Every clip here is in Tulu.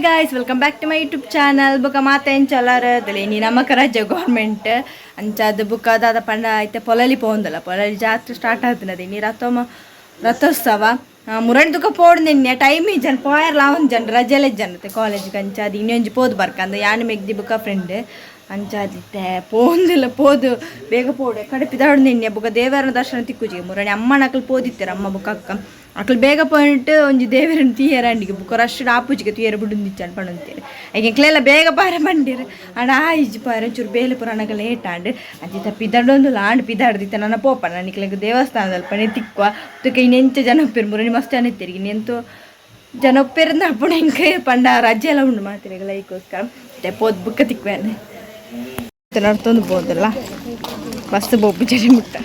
Guys, welcome back to my YouTube channel. ಬುಕ ಮಾತ ಎಂಚಲಾರ ಇನಿ ನಮಕ ರಜೆ ಗೌರ್ಮೆಂಟ್ ಅಂಚಾದ ಬುಕ್ಕ ದಾದ ಪಂಡ ಐತೆ ಪೊಲಲಿ ಪೋಂದಲ್ಲ, ಪೊಲಲಿ ಜಾತ್ರೆ ಸ್ಟಾರ್ಟ್ ಆತನದು. ಇನಿ ರಥೋಮ ರಥೋತ್ಸವ ಮುರಣ್ ದುಕ ಪೋಡ್ ನಿನ್ನೆ ಟೈಮ್ ಜನ ಪೋಯರ್ಲ ಒಂದು ಜನ ರಜೆಲೆ ಜನತೆ ಕಾಲೇಜ್ಗೆ. ಅಂಚಾದ ಇನ್ನೊಂಜಿ ಪೋದು ಬರ್ಕಂದ ಯಾನು ಮೆಗ್ದಿ ಬುಕ್ಕ ಫ್ರೆಂಡ್ ಅಂಚಾದಿತ್ತೆ ಪೋಂದಿಲ್ಲ ಪೋದು ಬೇಗ ಪೋಡೆ ಕಡೆ ಪಿದಾಡು ನಿನ್ನೆ. ಬುಕ್ಕ ದೇವರನ ದರ್ಶನ ತಿಕ್ಕುಜಿಗೆ ಮುರಣಿ ಅಮ್ಮನ ಅಕಲ್ ಪೋದಿತ್ತಾರೆ ಅಮ್ಮ ಬುಕ್ಕ ಅಕ್ಕ ಅಕಲ್ ಬೇಗ ಪಾಯಿಂಟ್ ಒಂಜಿ ದೇವರನ್ನ ತೀಯರ ಅಂಡಿಗೆ ಬುಕ್ಕ ರಶ್ ಆಪುಜಿಗೆ ತೀಯರ ಬುಡುಂದಿಚ್ಚಾನ್ ಪಣಂತೇರಿ. ಎಂಕ್ಲೆಲ್ಲ ಬೇಗ ಪಾರ ಬಂಡಿರು ಅಂಡ ಆ ಇಜ್ಜಿ ಪಾರ ಒಂಚೂರು ಬೇಲೆ ಪುರಾಣಗ ಲೇಟ್ ಆಂಡ್ ಅಂಚಿತ ಪಿದಾಡೊಂದು ಆಂಡ್ ಪಿದಾಡ್ದಿತ್ತೆ. ನನ್ನ ಪೋಪ ನಾನು ದೇವಸ್ಥಾನದಲ್ಲಿ ಪಣೆ ತಿಕ್ಕುವ ತುಕ ಇನ್ನೆಂಚ ಜನ ಒಪ್ಪೇರು ಮುರಣಿ ಮಸ್ತ್ ಜನ ಇತ್ತೀರಿ. ಇನ್ನೆಂತು ಜನ ಒಪ್ಪೇರಿಂದ ಅಪ್ಪುಣ ಎಂಕ ಪಂಡ ರಜೆ ಎಲ್ಲ ಉಂಡು ಮಾತಿರಿಗಲ್ಲ ಐಕೋಸ್ಕರ ಪೋದ್ ಬುಕ್ಕ ತಿಕ್ವೇನೆ ನಡ್ತೊಂದು ಪೋದಲ್ಲ ಬಸ್ ಬೋಪು ಜಡಿ ಮುಟ್ಟ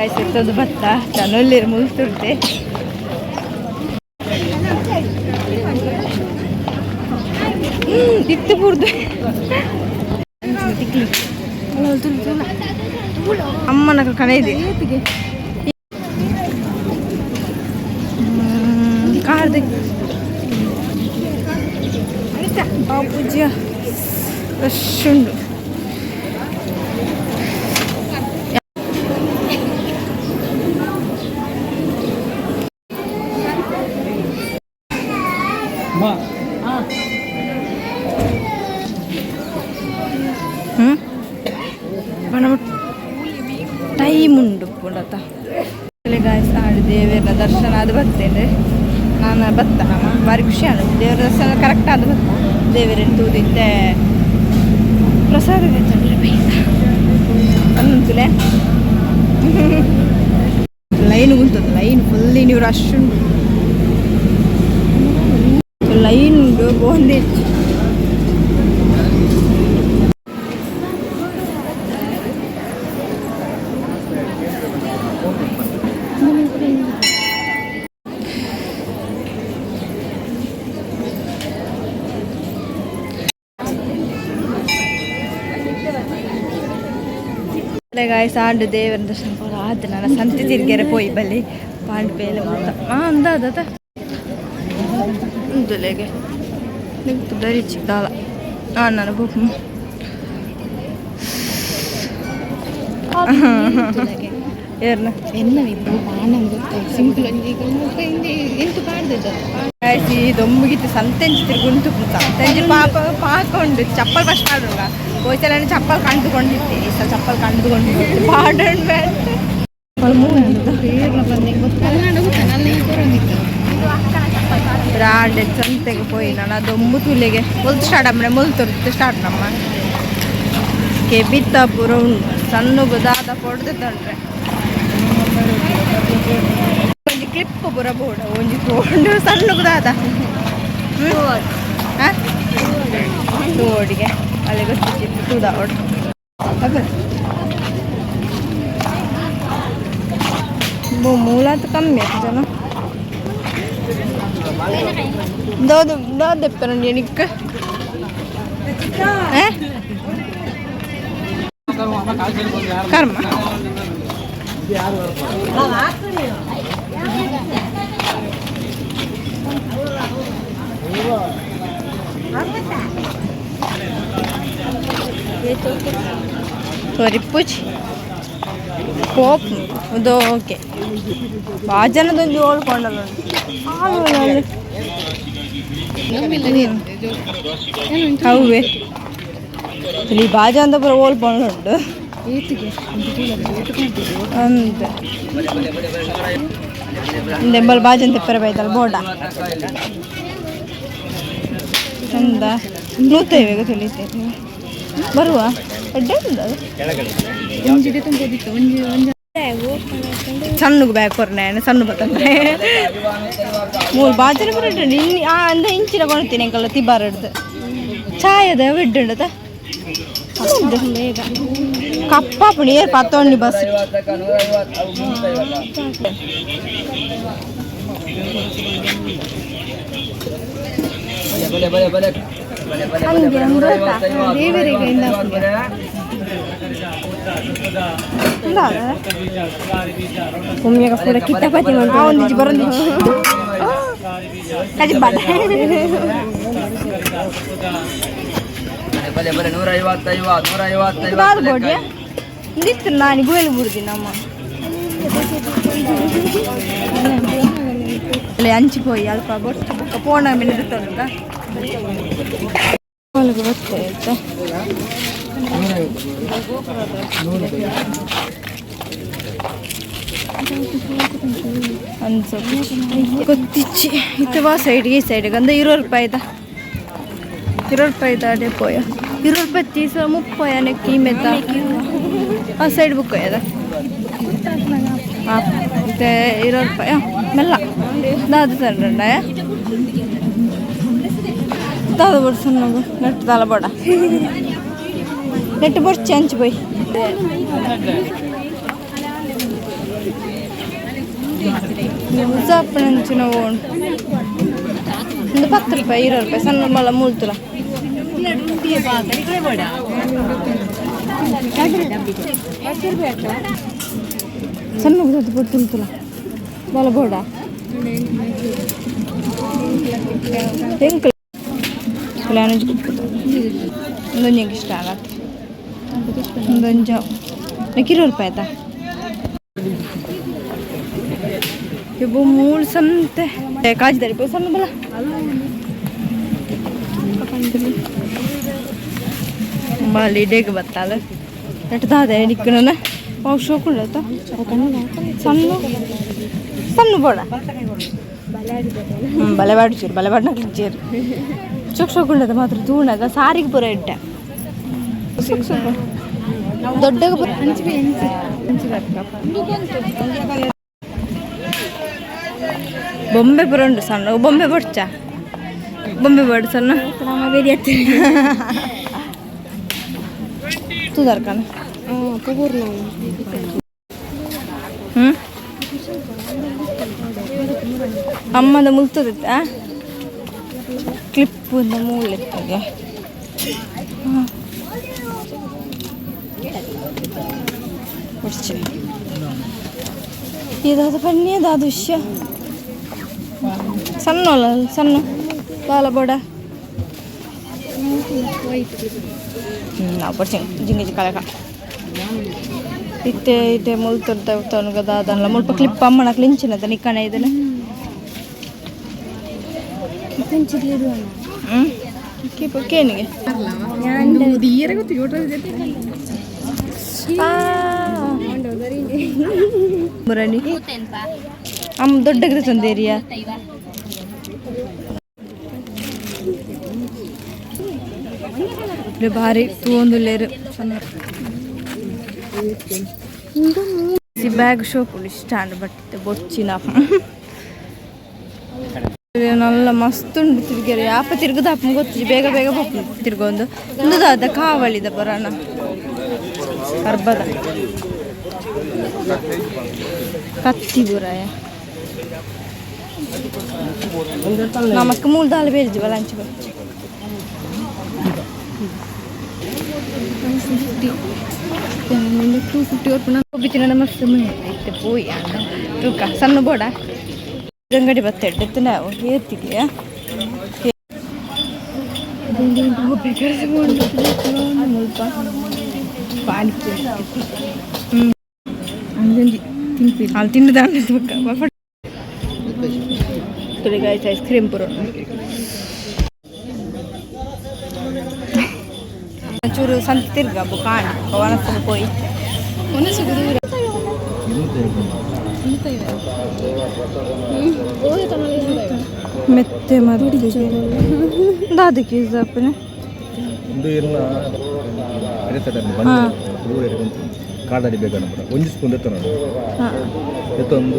ಎತ್ತದು ಭತ್ತ ಜನೊಲ್ಲಿರು ಮುಲ್ತುರ್ತೆ ಇತ್ತು ಪೂರ್ದು ತಿಕ್ಲಿ ಅಮ್ಮನ ಕಣ ಇದೆ ಕಾರ್ದ ಪೂಜ್ಯ ರಶ್ ಉಂಡು. ಟೈಮ್ ಉಂಡು ಪುಂಡತ. ಗಾಯ್ಸ್, ಆಡು ದೇವರ ದರ್ಶನ ಅದು ಬರ್ತೇನೆ ನಾನು ಬತ್ತ ನಮ್ಮ ಭಾರಿ ಖುಷಿ ಆದ ದೇವರ ದರ್ಶನ ಕರೆಕ್ಟ್ ಆದ ಬತ್ತ ದೇವರನ್ನು ತೂದಿತ್ತೆ ಪ್ರಸಾದ ಅನ್ನಂತಲೇ ಲೈನ್ ಉಂಟು, ಲೈನ್ ಫುಲ್ ನೀವು ರಶ್ ಉಂಟು, ಲೈನ್ ಉಂಟು ಬೋಂದಿತ್ತು. ಗಾಯ್ಸ್, ಆಂಡು ದೇವರ ದರ್ಶನ ಪೂರ ಆದ ನಾನು ಸಂತೆ ತಿರ್ಗೆರೆ ಪೋಯಿ ಬಲ್ಲಿ ಪಾಂಡ್ ಪೇಲೆ ಮೊತ್ತ ಅಂದಾದತ ಉಂದುಲೆಗೆ ನಿಂತು ದರಿಚಿ ದಾಲ ನಾನು ಬುಕ್ ಏರ್ನ ಸಿಂಪಲ್ ಎಂಟು ಪಾಡ್ದಿದ್ದ. ಗಾಯ್ಸ್, ಈ ದೊಂಬುಗಿತ್ತು ಸಂತೆಂಚಿ ತಿರ್ಗುಂಟು ಸಂತೆಂಚಿ ಪಾಪ ಪಾಕ ಉಂಡು. ಚಪ್ಪಲ್ ಫಸ್ಟ್ ಪಾಡುಂಗ ಹೋಯ್ತಲ್ಲ ಚಪ್ಪಲ್ ಕಂಡುಕೊಂಡಿದ್ದೆ. ಈ ಸಲ ಚಪ್ಪಲ್ ಕಂಡುಕೊಂಡಿದ್ದೆ ಪಾಡೋಣ ಚಪ್ಪಲ್ ಮೂಗಿತ್ತು. ರಾಂಡೆ ಸಂತೆಗೆ ಪೋಯಿ ನಾನು ದೊಂಬು ತುಲೆಗೆ ಮುಲ್ತು ಸ್ಟಾರ್ಟ್ ಅಮ್ಮನೆ ಮುಲ್ತು ಸ್ಟಾರ್ಟ್ ನಮ್ಮ ಕೆಬಿತ್ತ ಪೂರ ಉಂಡು ಸಣ್ಣಗು ದಾದ ಪೊಡ್ದು ತಂಡ್ರೆ ಒಂಜಿ ಕ್ಲಿಪ್ ಪೂರ ಬೋಡ ಒಂಜಿ ತೋಂಡು ಸಣ್ಣಗು ದಾದ ತೋಡಿಗೆ ಅಲ್ಲಿ ಗೊತ್ತು ಚಿಪ್ಪು ತೂದ ಒಟ್ಟು ಮೂಲಾತ ಕಮ್ಮಿ ಆಯ್ತು ಜನ ದಾದೆಪ್ಪರ ಎಣಿಕ್ ಕರ್ಮ. ತೊರಿಪುಜಿ ಪೋಪ್ ಇದು ಓಕೆ ಭಾಜನದೊಂದು ಓಡ್ಕೊಂಡಲ್ಲ. ಹೌವೆ ಇಲ್ಲಿ ಬಾಜ ಅಂತ ಪೂರ ಓಲ್ಕೊಂಡು ಉಂಟು ಅಂದ ದೆಂಬಲ್ ಬಾಜನ್ ತೆಪ್ಪರೆ ಬೈದಲ್ ಬೋಡ ಚಂದ ನೂತೇವೆ ತಿಳಿತೇವೆ ಬರುವ ಎಡ್ಡೆ ಉಂಡು ಅದು. ಸಣ್ಣಗೆ ಬ್ಯಾಗ್ ಕೊರ್ನೆ ಸಣ್ಣ ಬತ್ತಂದ್ರೆ ಮೂರು ಬಾಜನ ಬರಡ್ಡು ಇನ್ನು ಆ ಅಂದ ಇಂಚಿನ ಕೊಡ್ತೀನಿ ಎಂಕಲ್ಲ ತಿಬ್ಬಾರಡ್ದು ಚಾಯದ ಬಿಡ್ಡುಂಡದ ಕಪ್ಪ ನೀರು ಪತ್ತೊಂಡಿ ಬಸ್. ಉಮ್ಮಿಗ ಪೂರ ಕಿಟ್ಟಪತಿ ಒಂದಿಜ್ಜಿ ಬರೊಂದಿಜ್ಜಿ ಕಜಿ ಬಾಡ. ಬಲೆ ಬಲೆ 155 155. ದಾದ ಬೋಡಿಯ ಇಂದಿತ್ತು ನಾನು ಗುವೆಲ್ ಬುಡ್ದಿ ನಮ್ಮ ಅಲ್ಲಿ ಅಂಚಿ ಪೋಯಿ ಅಲ್ಪ ಬೊಟ್ಟು ಬೊಕ್ಕ ಪೋಣ ಮೇಲೆ ಇರ್ತದ ಬತ್ತೆ ಆಯ್ತಾ. ಗೊತ್ತಿಚ್ಚಿ ಇತ್ತವಾ ಸೈಡ್ ಈ ಸೈಡ್ಗೆ ಅಂದ್ರೆ 20 ರೂಪಾಯಿದ 20 ರೂಪಾಯಿದ ಅಡೆ ಪೋಯ 20 ರೂಪಾಯಿ ತೀಸ ಮುಪ್ಪೋಯ ಕೀಮೆತ್ತ ಆ ಸೈಡ್ ಬುಕ್ ಅದ ಮತ್ತೆ 20 ರೂಪಾಯಿ ಮೆಲ್ಲ ದಾದ ಸಣ್ಣ ದಾದ ಬೋಡ್ ಸಣ್ಣ ನೆಟ್ ದಾಲ ಬೋಡ ನೆಟ್ ಬೋಡ್ ಚಂಚ್ ಬೈ ಮುಜಾಪನಂಚಿನ ಓಣ್ ಒಂದು 10 ರೂಪಾಯಿ 20 ರೂಪಾಯಿ ಸಣ್ಣ ಮಲ್ಲ ಮೂಲ್ತುಲ ಸಣ್ಣ ಬೋಡ್ ತುಲ್ತುಲ ದಾಲ ಬೋಡ ಎಂಕಲ್ ಒಂದೊಂದು ಇಷ್ಟ ಆಗತ್ತೆ ಒಂದೊಂದು 20 ರೂಪಾಯಿ ಆಯ್ತಾ. ಇವು ಮೂಳು ಸಂತೆ ಕಾಜಿದಾರಿ ಪೋ ಸಣ್ಣ ಬಲ ಬಾಲಿ ಡೇಗ್ ಬತ್ತಾಲ ಎಟ್ದಾದೆ ನಿಕ್ಕನ ಅವು ಶೋಕುಂಡತ ಸಣ್ಣ ಸಣ್ಣ ಬೋಡ ಬಲೆ ಬಾಡು ಚೀರು ಬಲೆ ಬಾಡಿನ ಚೀರು ಚೊಕ್ ಶೋಕುಂಡದ ಮಾತ್ರ ತೂಣಗ ಸಾರಿಗೆ ಪೂರ ಇಟ್ಟೆ ಸೊಕ್ ಸೊಕ್ ದೊಡ್ಡ ಬೊಂಬೆ ಪೂರ ಉಂಟು ಸಣ್ಣ ಬೊಂಬೆ ಬೊಡ್ಚ ಬೊಂಬೆ ಬೋಡ್ ಸಣ್ಣ ತೂದರ್ಕನ ಹ್ಞೂ ಅಮ್ಮದ ಮುಲ್ತದ ಕ್ಲಿಪ್ ಮೂಲೆ ಇದಾದ ಬನ್ನಿ ಅದಾದ ವಿಷಯ ಸಣ್ಣ ಅಲ್ಲ ಸಣ್ಣ ದಾಲ ಬೋಡ ನಾವು ಬಡ್ಚಿಂಗ್ ಜಿಂಗಿ ಕಲಕ ಇತ್ತೆ ಇತ್ತೆ ಮುಲ್ತುರ್ದ ತನುಗ ದಾದನ್ಲ ಮುಲ್ಪ ಕ್ಲಿಪ್ ಅಮ್ಮನ ಕ್ಲಿಂಚಿನದ ನಿಕ್ಕಣ ಇದನ್ನ ಹ್ಞೂ ಕೇನಿಗೆ ಬರಣಿ ಅಮ್ಮ ದೊಡ್ಡ ತಂದೇರಿಯಾ ಭಾರಿ ತೂವೊಂದುಲ್ಲೆರ್ ಬ್ಯಾಗ್ ಶೋಕುಂಡು ಇಷ್ಟ ಬಟ್ ಬೊಡ್ಚಿನ ನಲ್ಲ ಮಸ್ತ್ ಉಂಡು ತಿರ್ಗೆರೆ ಯಾಪ ತಿರ್ಗದ ಗೊತ್ತಿಜಿ ಬೇಗ ಬೇಗ ಪೋಪುಂಡು ತಿರ್ಗೊಂದು ಉಂದು ದಾದ ಕಾವಳಿದ ಬರೋಣ ಕರ್ಬದ ಕತ್ತಿ ಬುರಾಯ ನಮಕ್ ಮೂಲ ದಾಲ ಬೇರ್ಜಿ ಬಲ ಅಂಚಿ ಬಚ್ಚಿ 250 ಒಪ್ಪಿನ ಮಸ್ತ್ ಇತ್ತೆ ಪೋಯಿ ತೂಕ ಸಣ್ಣ ಬೋಡ ಅಂಗಡಿ ಬತ್ತೆ ನಾವು ಏತಿಗೆ ಅಲ್ಲಿ ತಿಂದು ಐಸ್ ಕ್ರೀಮ್ ಪೂರ ಚೂರು ಸಂತ ತಿರ್ಗ ಕಾಣ್ ಒಣಸು ಪೋಯಿ ಮೆತ್ತೆ ಮದ್ದು ದಾದಕ್ಕೆ ಅಪ್ಪನೆ ಉಂದು ಇರ್ನ ಕಾಡಡಿ ಬೇಕು ಒಂಜಿ ಸ್ಪೂನ್ ಎತ್ತೊಂದು ಎತ್ತೊಂದು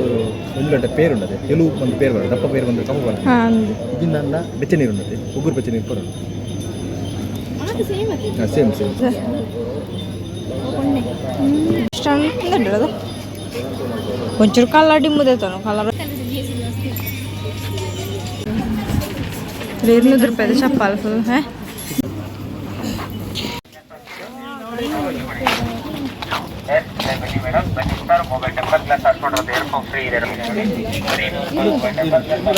ಒಂದು ಗಂಟೆ ಪೇರು ಉಂಡದೆ ಕೆಲವು ಒಂದು ಪೇರು ಬರೋದು ದಪ್ಪ ಪೇರು ಬಂದರೆ ಕಪ್ಪು ಬರ್ತದೆ ಇದ್ರಿಂದ ಬೆಚ್ಚ ನೀರು ಉಂಡದೆ ಉಗುರು ಬೆಚ್ಚ ನೀರು ಬರೋದು ಸೇಮ್ ಸೇಮ್ ಇಷ್ಟ ಒಂಚೂರು ಕಲರ್ ಡಿಮ್ಮುದೇತಾನು ಕಲರ್ 200 ರೂಪಾಯಿದ ಚಪ್ಪಾಲ್ ಫುಲ್. ಹೇ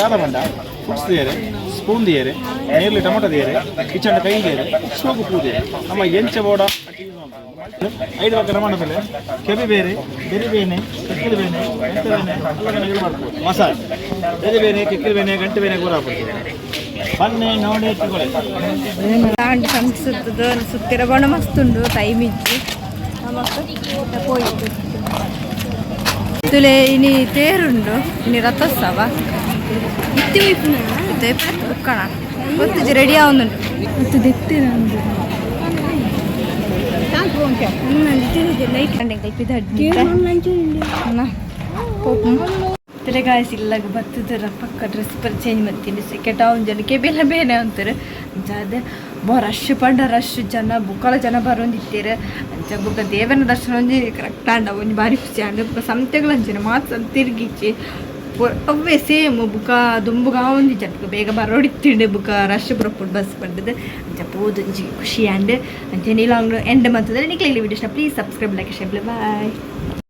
ದಾದ ಪಂಡ ಫ್ರೂಟ್ಸ್ ದಿಯರೆ, ಸ್ಪೂನ್ ದಿಯರೆ, ನೇರ್ಲಿ ಟೊಮೊಟೊ ದಿಯರೆ, ಕಿಚನ್ ಕೈ ದಿಯರೆ, ಸೋಗು ಪೂ ದಿಯರೆ. ನಮ್ಮ ಎಂಚ ಬೋಡ ಐದು ಪಕ್ಕ ಮಾಡಬೇಲೆ ಕೆಬಿ ಬೇರೆ, ಬೆರಿ ಬೇನೆ, ಕಿಕ್ಕಿಲು ಬೇನೆ, ಗಂಟೆ ಬೇನೆ ಎಲ್ಲ ಮಾಡ್ಬೋದು. ಮಸಾಜ್ ಬೆರಿ ಬೇನೆ, ಕಿಕ್ಕಿಲು ಬೇನೆ, ಗಂಟೆ ಬೇನೆ ಕೂಡ ಹಾಕ್ಬೋದು. ಬನ್ನಿ ನೋಡಿ ತಗೊಳ್ಳಿ. ಆಂಡ್ ಸಂತ ಸುತ್ತದ ಸುತ್ತಿರ ಬಣ್ಣ ಮಸ್ತ್ ಉಂಡು. ಟೈಮ್ ಇಜ್ಜಿ ನಮಕ್ ಪೋಯಿತು. ತುಲೆ ಇನಿ ತೇರುಂಡು, ಇನಿ ರಥೋತ್ಸವ. ಇತ್ತಿ ಬುಕ್ಕಣ ಗೊತ್ತಿಜ್ಜಿ, ರೆಡಿ ಆವೊಂದುಂಡು. ಮತ್ತು ದೆತ್ತಿನ ಲೈಟ್ ತಿರುಗಾಯಿಸಿ ಇಲ್ಲಾಗ ಬತ್ತದರ ಪಕ್ಕ ಡ್ರೆಸ್ ಪರ್ ಚೇಂಜ್ ಮಾಡ್ತೀನಿ. ಸೆಕೆಟ್ ಜನ ಕೆಬಿಲ ಬೇನೆ ಅಂತಾರೆ. ಅಂಚಾದ ಬೋ ರಶ್ ಪಂಡ ರಶ್, ಜನ ಬುಕ್ಕಲ ಜನ ಬರೋಂದಿತ್ತೀರ. ಅಂಚ ಬುಕ್ಕ ದೇವನ ದರ್ಶನ ಒಂಜಿ ಕರೆಕ್ಟ್ ಆಂಡ, ಒಂಜಿ ಬಾರಿ ಖುಷಿ ಆಂಡ. ಬುಕ್ಕ ಸಂತೆಗಳು ಅಂಚನೆ ಮಾತ್ ತಿರ್ಗಿಚ್ಚಿ, ಅವೇ ಸೇಮ್. ಬುಕ್ಕ ದುಂಬುಗ ಒಂಜಿ ಜನ ಬೇಗ ಬರೋಡಿತ್ತಿಂಡು. ಬುಕ್ಕ ರಶ್ ಬರಪುಂಡು ಬಸ್ ಪಂಡದು. ಅಂಚ ಪೋದು ಒಂಜಿ ಖುಷಿ ಆಂಡ್. ಅಂಚೆ ನೀಲಾಂಗ್ ಎಂಡ್ ಮಂತಂದ್ರೆ ನಿಕ್ಲೆ video please subscribe, like, share. Bye.